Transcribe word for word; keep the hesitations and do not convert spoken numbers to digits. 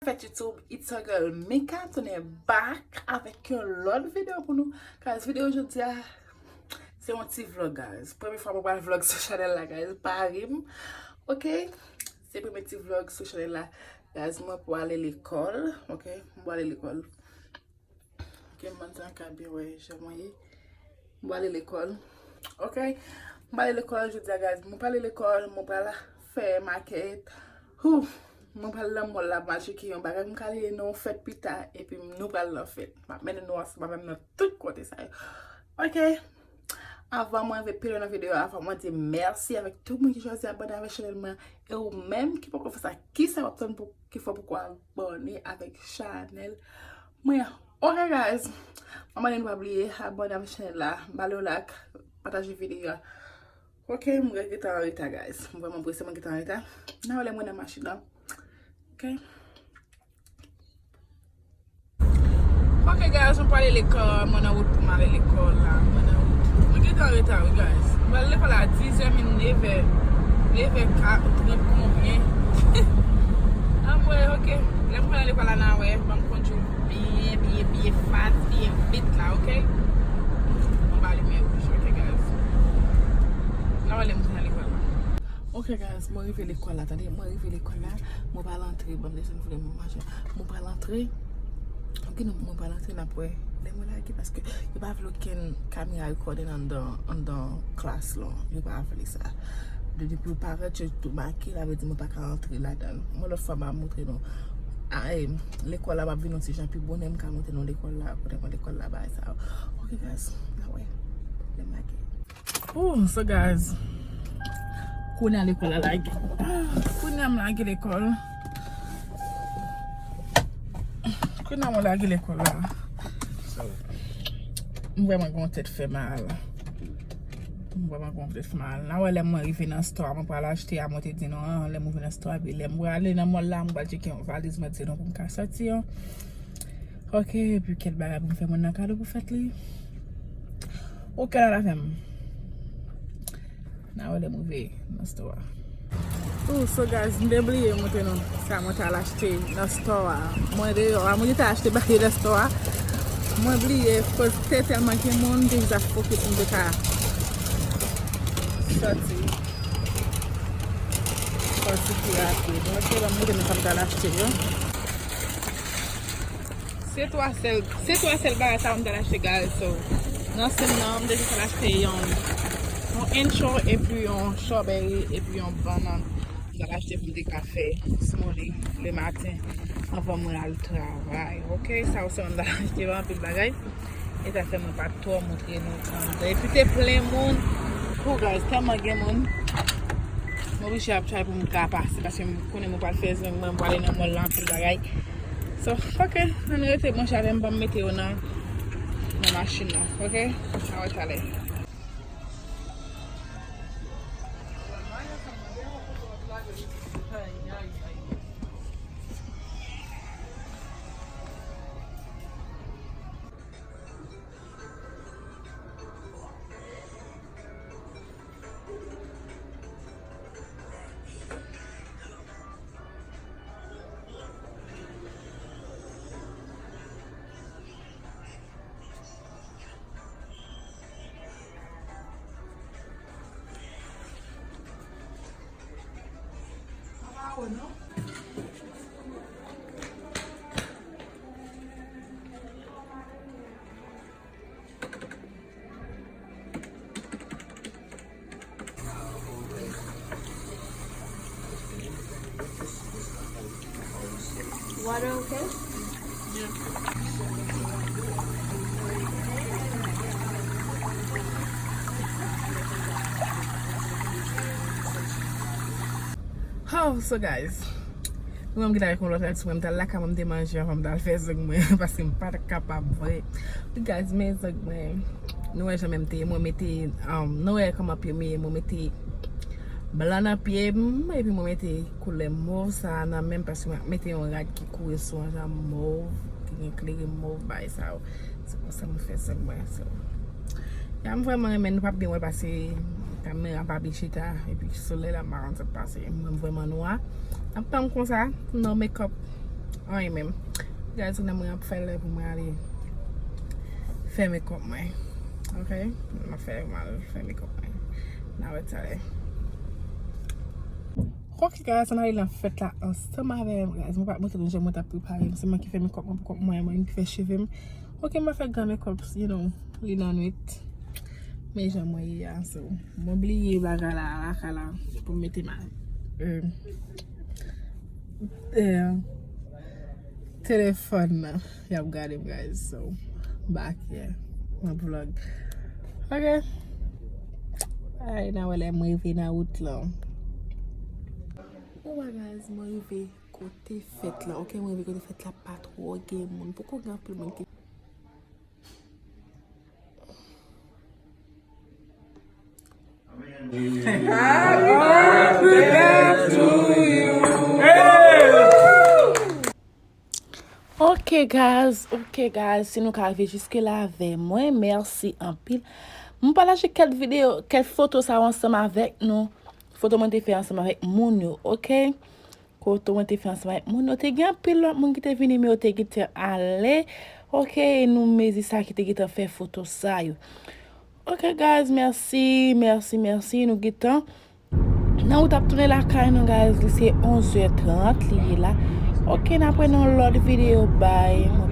Fèt YouTube, it's your girl Mika, tounen back avèk yon lòt videyo pou nou. Guys, videyo jodi a, se yon ti vlog, guys. Premye fwa mwen pral vlog sou chanèl la, guys. Pa ri m, ok? Se premye ti vlog sou chanèl la. Guys, mwen pwale lekòl, ok? Mwen pwale lekòl. Ok, m antre an kabyen, wè jan mwen ye. M pwale lekòl. Ok? M pwale lekòl jodi a, guys. Mwen pwale lekòl, mwen pral fè makèt. Hou! Mwen pral nan mall la, m al tcheke yon bagay. M ka li nan yon fèt pita, epi nou pral nan fèt. M ap mennen nou ansanm avè m nan tout kote sa yo. Ok? Avan mwen rive pi lwen nan videyo a, fò mwen di mèsi avèk tout moun ki chwazi abòne avèk chanèl mwen. E ou menm ki poko fè sa, kisa w ap tann pou, ki fè w poko abòne avèk chanèl mwen? Ok, guys. Mwen mande nou pa bliye abòne avèk chanèl la, ba l yon like, pataje videyo a. Ok, mwen gentan an reta, guys. Mwen vrèman prese, mwen gentan an reta. N a wè lè mwen nan machin nan. Ok. Ok, guys, mwen pwale lekòl, mwen nan wout pou m ale lekòl la, mwen nan wout. Mwen gentan an reta, wi, guys. Mwen ale lekòl la a dizè, men nevè, nevè ka, trant konbyen. Anmwey, ok. Lè mwen ale lekòl la, n a wè, ban m kondui byen, byen, byen fas, byen vit la, ok? Mwen ba limyè wouj, ok, guys. N a wè lè mwen ale lekòl la. Ok, guys, mwen rive lekòl la, tande, mwen rive lekòl la, mwen pral antre, ban m desann foule mwen manje. Mwen pral antre, ok, non, mwen pral antre, n ap wè lè mwen lage, paske yo pa vle okenn kamera recording anndan, anndan klas lan, yo pa vle sa. De, depi yo parèt, yo tou make, sa vle di mwen pa ka antre ladan l. Yon lòt fwa, m a montre nou. A, e, lekòl la, m ap vin yon ti jan pi bonè, m ka montre nou lekòl la, kote mwen lekòl la, bagay sa yo. Ok, guys, n a wè lè m lage. Oh, so guys, kounye a lekòl la lage. Kounye a m lage lekòl. Kounye a mwen lage lekòl la. So, m vrèman gen yon tèt fè mal. M vrèman gen yon tèt fè mal. N a wè lè mwen rive nan store a, mwen pral achte a, mwen te di nou an, lè mwen rive nan store a, epi lè mwen ale nan mall la, mwen pral tcheke yon valiz, mwen di nou pou m ka sòti an. Ok, epi kèk bagay pou m fè moun nan kado pou fèt li. Ok, la la fè m. N a wè lè m rive nan store a. Oh, so guys, m te bliye montre nou sa mwen t al achte nan store a. Mwen deyò a, mwen te al achte bagay nan store a. Mwen bliye, koz te tèlman gen moun, m te jis ap foke pou m te ka sòti. Sòti pi rapid. Ok, ban m montre nou sa m t al achte yo. Se twa sèl, se twa sèl bagay sa m t al achte, guys. So, nan semèn nan, m te jis al achte yon, yon ancho, epi yon strawberry, epi yon bannann. M t al achte pou m te ka fè smoothie le maten, anvan mwen al travay. Ok, sa yo sèlman m t al achte, pa anpil bagay. E sa fè mwen pa twò montre nou anndan. Epi te plen moun. Pou guys, tèlman gen moun. Mwen oblije ap try pou m ka pase, paske m konnen mwen pral fè zong mwen, mwen pral nan mall la, anpil bagay. So, ok, ann rete branche avè m, ban m mete yo nan, nan machin nan, ok? N a wè talè. Water okay? Yeah. Oh, so guys, mwen menm gentan avèk yon lòt altitude, mwen m t al lakay mwen, m te manje anvan m t al fè zong mwen, paske m pa t kapab vre. Wi guys, men zong mwen, nou wè jan menm te ye, mwen mete, um, nou wè kòman pye m ye, mwen mete blan nan pye m, epi mwen mete koulè mov sa nan men m, paske mwen mete yon rad ki kouri sou yon jan mov, ki gen klere mov, bagay sa yo. Se konsa mwen fè zong mwen, so. Ya, m vrèman renmen, nou p ap byen wè, paske kamera pa byen chita, epi solèy la, m pa konn sa k pase. Mwen, m vrèman nwa. N ap tann konsa, no makeup. Anyen menm. Guys, kounya mwen ap fè lè pou mwen ale fè makeup mwen. Ok? M ap fè, mwen al fè makeup mwen. N a wè talè. Ok, guys, ann ale nan fèt la ansanm avè m, guys. Mwen pa t montre nou jan mwen t ap prepare m. Se mwen ki fè makeup mwen pou kont mwen, mwen ki fè cheve m. Ok, m ap fè gran makeup, you know, li nan nwit. Men jan mwen ye a, so. Mwen bliye bagay la, lakay la, pou m mete ma, euh, euh, telefòn nan. Y ap gade m, guys, so. Back here. Mwen vlog. Ok. Ay, n a wè lè m rive nan wout lan. Ou wè, guys, mwen rive kote fèt la. Ok, mwen rive kote fèt la, pa twò gen moun. Poko gen anpil moun ki Ok, guys, ok, guys, si nou ka rive jiske la avè mwen, mèsi anpil. M pataje kèk videyo, kèk foto sa yo ansanm avèk nou. Foto mwen te fè ansanm avèk moun yo, ok? Foto mwen te fè ansanm avèk moun yo. Te gen anpil lòt moun ki te vini, men yo te gentan ale. Ok, nou mezi sa ki te gentan fè foto sa yo. Ok, guys, mèsi, mèsi, mèsi. Nou gentan nan wout ap tounen lakay nou, guys. Li se onzè trant li ye la. Ok, n ap wè nan lòt videyo. Bye. Mwen